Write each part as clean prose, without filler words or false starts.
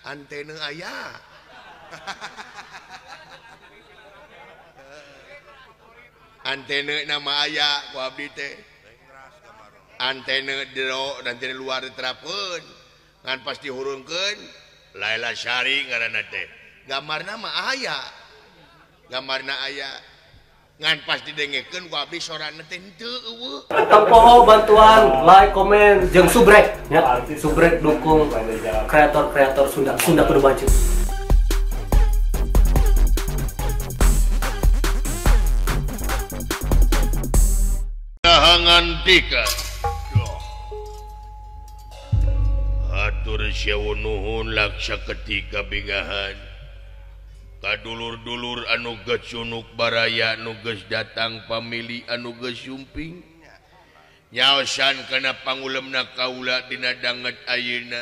Antena aya. Antena nama aya ku abdi teh. Antena jero dan antena luar diterapkeun. Ngan pas dihurungkeun Laila Syari ngaranna teh. Gambarna mah aya. Gambarna aya. Ngan pas didengekeun ku abdi sorana teh henteu eueuh. Tempoho bantuan like, komen, jeung subrek nya. Subrek dukung kreator-kreator Sunda. Sunda kudu maju. Hangantika. Hatur sewu nuhun laksa ketika bingahan. Kadulur-dulur anu geus sunuk baraya anu geus datang pamili anu geus sumping. Nyaosan kana pangulemna kaula dina danget ayeuna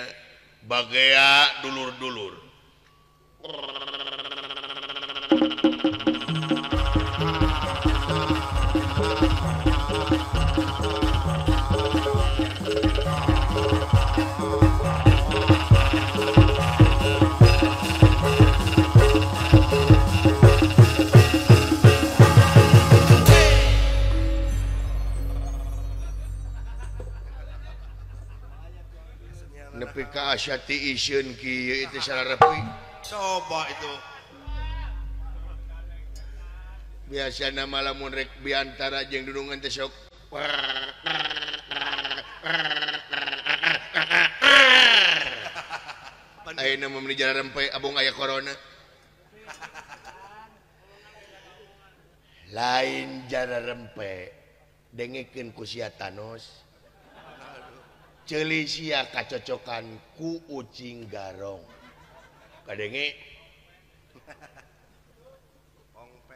bagea dulur-dulur. Nepi ka asyati iseun kieu itu sararepi. Coba itu. Biasana mah lamun rek biantara jeung dunungan teh sok. Ayeuna mah meuni jararempe abong aya corona. Lain jararempe dengekeun ku sia Thanos. Ceuli sia kacocokan ku ucing garong. Kadenge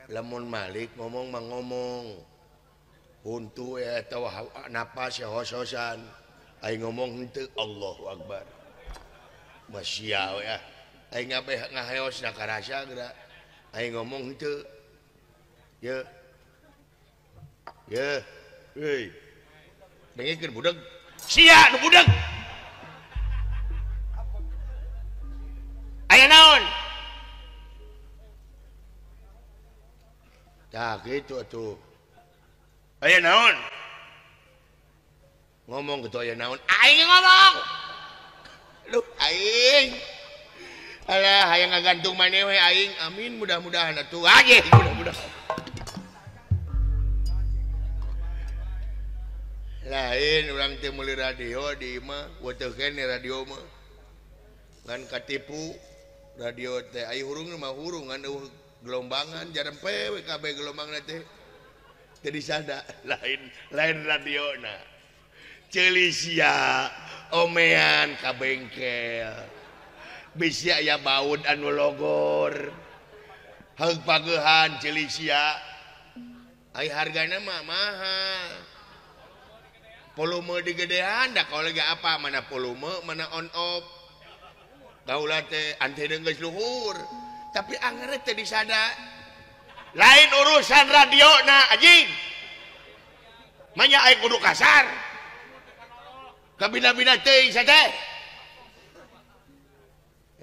lamun Malik ngomong mah ngomong. Huntu ya atawa napas ya hos-hosan. Aing ngomong henteu Allahu Akbar. Masya we ah. Aing ngabeh ngaheos na karasa geura. Aing ngomong henteu. Ye. Ye. Euy. Dengekeun budeg. Sia nu budeg. Aya naon? Tah kitu atuh. Aya naon? Ngomong kitu aya naon? Aing ngomong. Duh aing. Alah hayang ngagantung maneh we aing. Amin mudah-mudahan atuh. Aje mudah-mudahan. Lain urang teh meuli radio di imah, weteu keneh radio mah. Ngan katipu radio teh aya hurung mah hurung ngan eueuh gelombangan jarempe we kabeh gelombangna teh. Teu disada lain lain radiona. Ceuli sia omean ka bengkel. Bisi aya baud anu logor. Haug pageuhan ceuli sia. Ai hargana mah mahal. Volume digedean dah kalau lagi apa mana volume mana on off kaula teh antena geus luhur tapi angger teh disada lain urusan radio na anjing manya aing kudu kasar kabina-bina teuing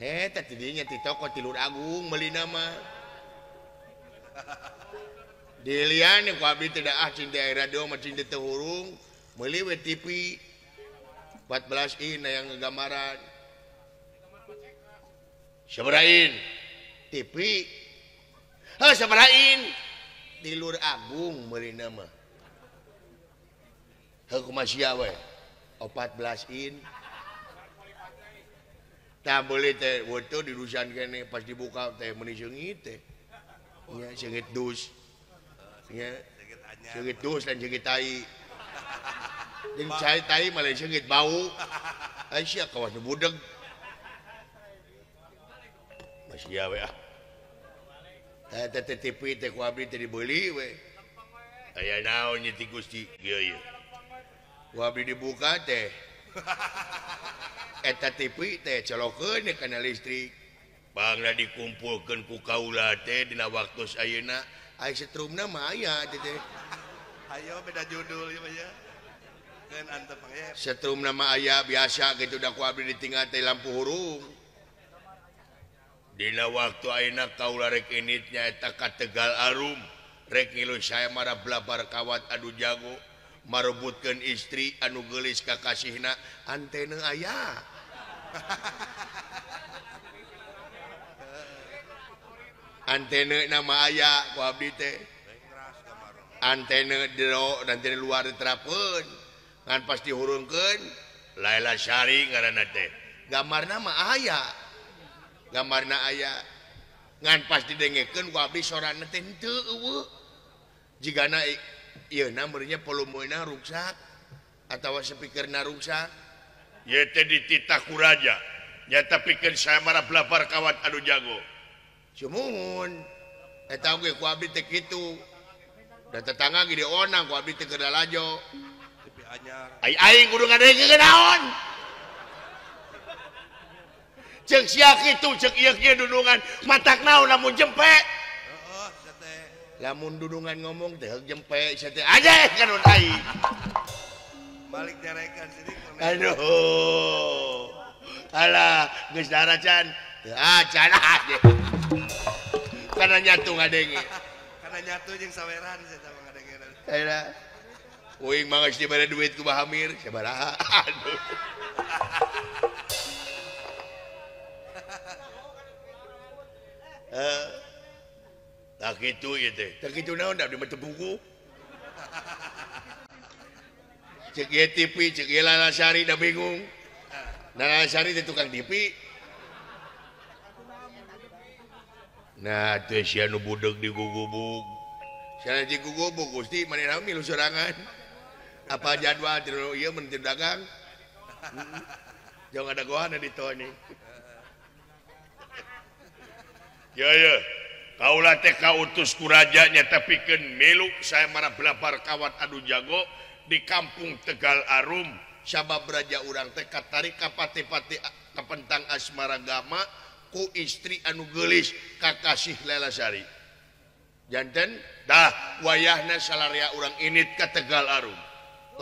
teh teh tidinya ti toko Tilur Agung meulina mah dilian ku abdi teh ah cinta radio mah cinta teu hurung meuli we TV 14 in yang ngegambaran sabaraha in TV heuh sabaraha in Tilur Agung meulina mah heuh kumaha sia we 14 in tah beuli teh weuteut di dusan keneh pas dibuka teh meuni seungit teh nya seungit dus nya seungit dus dan seungit tai jeung cai tai malah seungit bau. Ai sia kawas nu budeg. Masih we ah. Teh teh TV teh ku abdi teh dibeuli we. Aya naon nya ti Gusti kieu ieu. Ku abdi dibuka teh. Eta TV teh colokeun kana listrik. Bangna dikumpulkeun ku kaula teh dina waktu ayeuna. Ai setrumna mah aya teh teh. Ayo beda judul ieu mah ya. Setrum nama ayah biasa gitu dah ku abdi ditinggal teh lampu hurung. Dina waktu ayeuna kaula rek init nyaeta ka Tegal Arum rek ngilu saya mara blabar kawat adu jago marebutkeun istri anu geulis kakasihna antena aya. Antena nama aya ku abdi teh. Antena jero dan antena luar diterapkeun ngan pasti hurungkeun Laila Syari ngaranna teh. Gambarna mah aya. Gambarna aya ngan pas didengekeun ku abdi sorana teh henteu eueuh. Jigana ieu na meureunnya volumena ruksak atawa speakerna ruksak. Ieu teh dititah ku raja nyata pikeun saya mara blabar kawat anu jago. Sumuhun eta oge ku abdi teh kitu. Da tetangga ge dionang ku abdi teh keur lalajo. Ai aing kudu ngadengekeun naon? Cek sia kitu cek ieu kieu dudungan matak naon lamun jempe. Heeh sia teh. Lamun dudungan ngomong teh heug jempe sia teh aja kanun aing. Balik nyarekan sidik. Aduh. Alah geus darah can. Teu acan aja. Kana nyatu ngadenge. Kana nyatu jeung saweran sia teh ngadenge. Alah. Uing mah geus dibere duit ku Bahamir sabaraha. Aduh. Tak gitu ieu teh. Tak kitu naon da abdi mah teu buku. Cek ieu TV, cek ieu Lala Sari da bingung. Lala Sari teh tukang TV. Nah, teh sia nu budeg digugubug. Sia digugubug Gusti manehna milu sorangan. Apa jadwal teu ieu mun teu dagang. Jauh ada goana di toni. Ya ya, kaula teh kautus ku raja nyata pikeun milu saya mara blabar kawat adu jago di kampung Tegal Arum. Sabab raja urang teh katarik ka pati-pati kapentang asmara gama ku istri anu geulis kakasih Laila Sari. Janten dah wayahna salaria urang init ka Tegal Arum.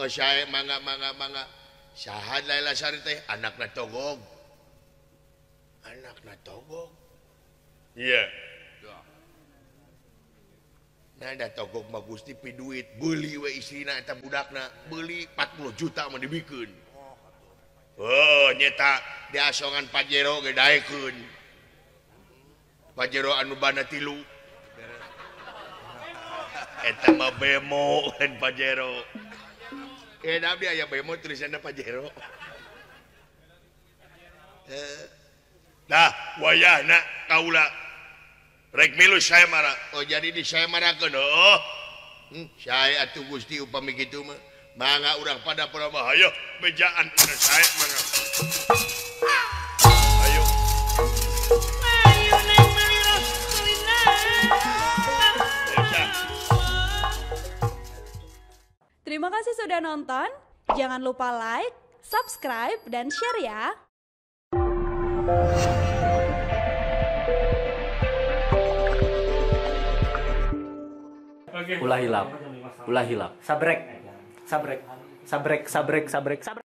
Oh sae mangga mangga mangga. Saha Laila Sari teh anakna Togog. Anakna Togog. Iya. Nah, da Togog mah Gusti pi duit, beuli we istrina eta budakna, beuli 40 juta mah dibikeun. Oh, nyeta diasongan Pajero ge daekeun. Pajero anu bana 3. Eta mah bemo lain Pajero. Da abdi aya bemo tulisanna Pajero. Dah wayahna kaula rek milu saya mara. Oh jadi di saya marakeun heuh. Saya atuh Gusti upami kitu mah. Mangga urang pada mah hayo bejaan urang sae mangga. Ayo. Ayo neng meuli Rasulina. Terima kasih sudah nonton. Jangan lupa like, subscribe, dan share ya. Ulah hilap, ulah hilap. Sabrek, sabrek, sabrek, sabrek, sabrek, sabrek.